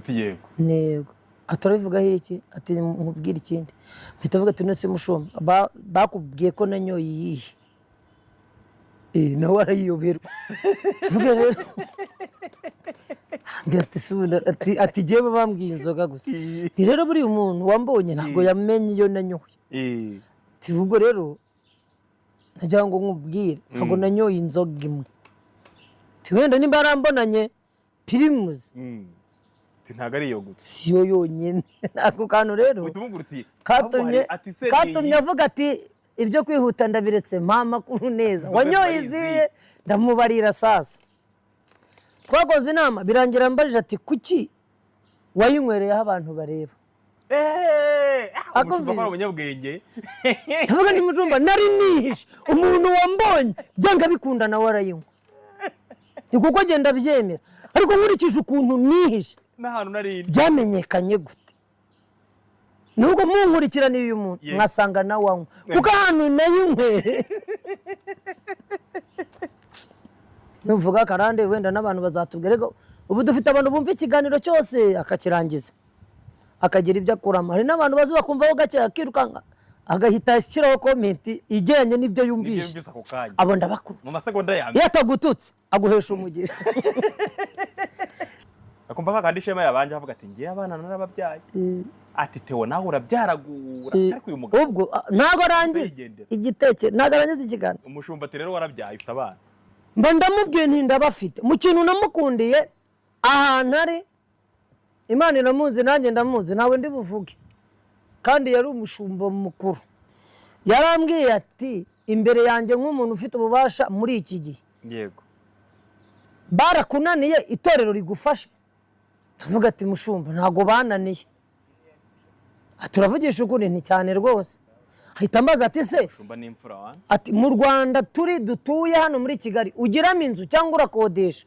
Uti yego. Ntego aturabivugaho iki? Ati nkubwire ikindi. Mpita avuga ati none mushumba, bakubwiye ko nanyoye iyihe? Nawe arayiyoberwa. Vuga rero. Arambwira ati "Se ubundi," ati jyewe bambwiye inzoga gusa. Ni rero buriya umuntu wambonye ntabwo yamenye iyo nanyoye. Ati ubwo rero nagira ngo nkubwire, ntabwo nanyoye inzoga imwe. Ati wenda nimba yarambonanye Primus, Ati ntabwo ari iyo gusa. Siyo yonyine. Ako kantu rero Uhita umubwira uti katumye ahubwo ati se ni katumye iyi? Avuga ati ibyo kwihuta ndabiretse, mpa amakuru neza. Inzoga Wanyoye ziba ari izihe? Ndamubarira. Sasa twakoze inama, birangira mbajije ati kuki wayinywereyeho abantu bareba? Umushumba Akubwira. ko ari umunyabwenge. Ndavuga ni mushumba, nari nihishe, umuntu wambonye byanga bikunda nawe arayinywa, ni kuko genda byemera, ariko nkurikije ukuntu nihishe n'ahantu nari ndi. Byamenyekanye gute? Nubwo munkurikiraniye uyu muntu, mwasanga nawe anywa, kuko ahantu nayinywere nuvuga karande, wenda n'abantu bazatubwira. Ariko ubu dufite abantu bumva ikiganiro cyose akakirangiza, akagira ibyo akuramo. Hari n'abantu bazi bakumvaho gake, akirukanka agahita ashyiraho comment ijyanye n'ibyo Nibyo yumvishe. Yumvise ako kanya. Abo ndabakunda. Mu masegonda ya Iyo mbere. atagututse aguhesha umugisha. Akumva ka kandi Shema yabanje avuga ati ngiye abana narababyaye, ati Theo nawe urabyaragura, ariko uyu mugabo Ubwo ntabwo arangiza Yigendera. igitekerezo, ntabwo arangiza ikiganiro. Umushumba ati rero warabyaye, ufite abana. Mba ndamubwiye nti ndabafite. Mu kintu namukundiye, ahantu ari Imana iramuzi, nanjye ndamuzi, ntawe ndi buvuge, kandi yari umushumba mukuru. Yarambwiye ati imbere yanjye nk'umuntu ufite ububasha muri iki gihe, barakunaniye, itorero rigufashe? Ndavuga ati mushumba, ntabwo bananiye. Ati turavugisha ukuri? Nti cyane rwose. Ahita ambaza ati se, Umushumba n'imfura wa ati mu Rwanda turi dutuye hano muri Kigali ugiramo inzu cyangwa urakodesha?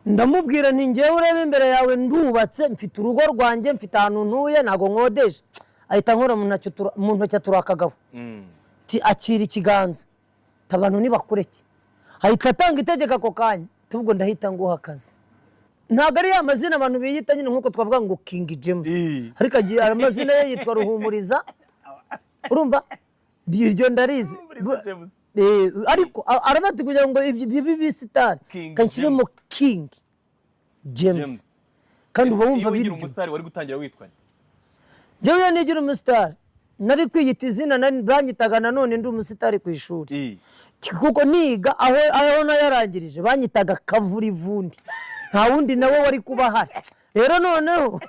Ndamubwira nti ngewe ureba imbere yawe ndubatse, mfite urugo rwanjye, mfite ahantu ntuye, ntabwo nkodesha. Ahita nkora mu ntoki atura akagabo. Ati akira ikiganza. Ati abantu nibakureke. Ahita atanga itegeko ako kanya, tubwo ndahita nguha akazi. Ntabwo ari ya mazina abantu biyita nyine, nk'uko twavuga ngo King James, ariko agiye amazina ye yitwa Ruhumuriza. Urumva iryo ndarizi. Ruhumuriza James. Ariko aravuga ati kugira ngo ibyo bibe ibisitari, King. kanshyiremo King James. James. Kandi uba wumva Iyo wigira biryo. umusitari wari gutangira witwa nde? Njyewe iyo nigira umusitari nari kwiyita izina banyitaga nanone ndi umusitari ku ishuri, kuko niga aho nayarangirije banyitaga Kavurivundi, nta wundi nawe wari kuba ahari. Rero noneho